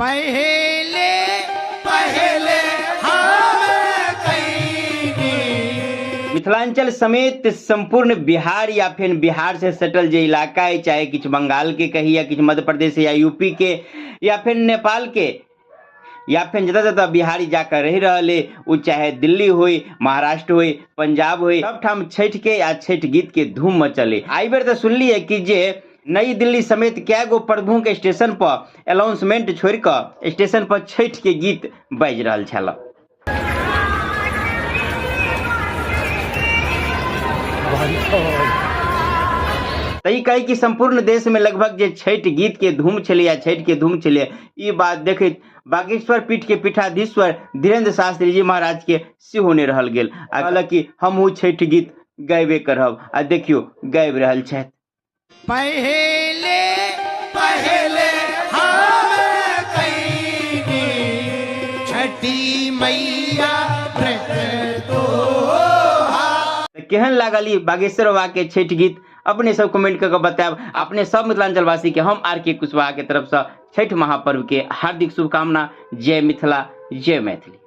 पहले पहले हम कईनी। मिथिलांचल समेत संपूर्ण बिहार या फिर बिहार से सटल जे इलाका है, चाहे किछु बंगाल के कही या किछु मध्य प्रदेश या यूपी के या फिर नेपाल के या फिर जतऽ जतऽ बिहारी जाकर रहि रहल है, ओ चाहे दिल्ली होय, महाराष्ट्र होय, पंजाब होय, सब ठाम छठि के आ छठि गीत के धूम मचल है। एहि बेर तऽ सुनलियै कि जे नई दिल्ली समेत कए गो प्रमुख स्टेशन पर अनाउंसमेंट छोड़ि कऽ स्टेशन पर छठि के गीत बाजि रहल छल। तऽ ई कही कि संपूर्ण देश में लगभग जे छठि गीत के धूम छलै या छठि के धूम छलै, ई बात देखैत बागेश्वर पीठ के पीठाधीश्वर धीरेन्द्र शास्त्री जी महाराज के सेहो नहि रहल गेल आ कहलक कि हमहूँ छठि गीत गायबे करब आ देखियौ गाबि रहल छथि। पहले पहले हम कईनी छठी मैया व्रत तोहार। तऽ केहन लागल ई बागेश्वर बाबा के छठि गीत अपने सब कमेंट कऽ के बतायब। अपने सब मिथिलांचलवासी के हम आर के कुशवाहा के तरफ से छठि महापर्व के हार्दिक शुभकामना। जय मिथिला, जय मैथिली।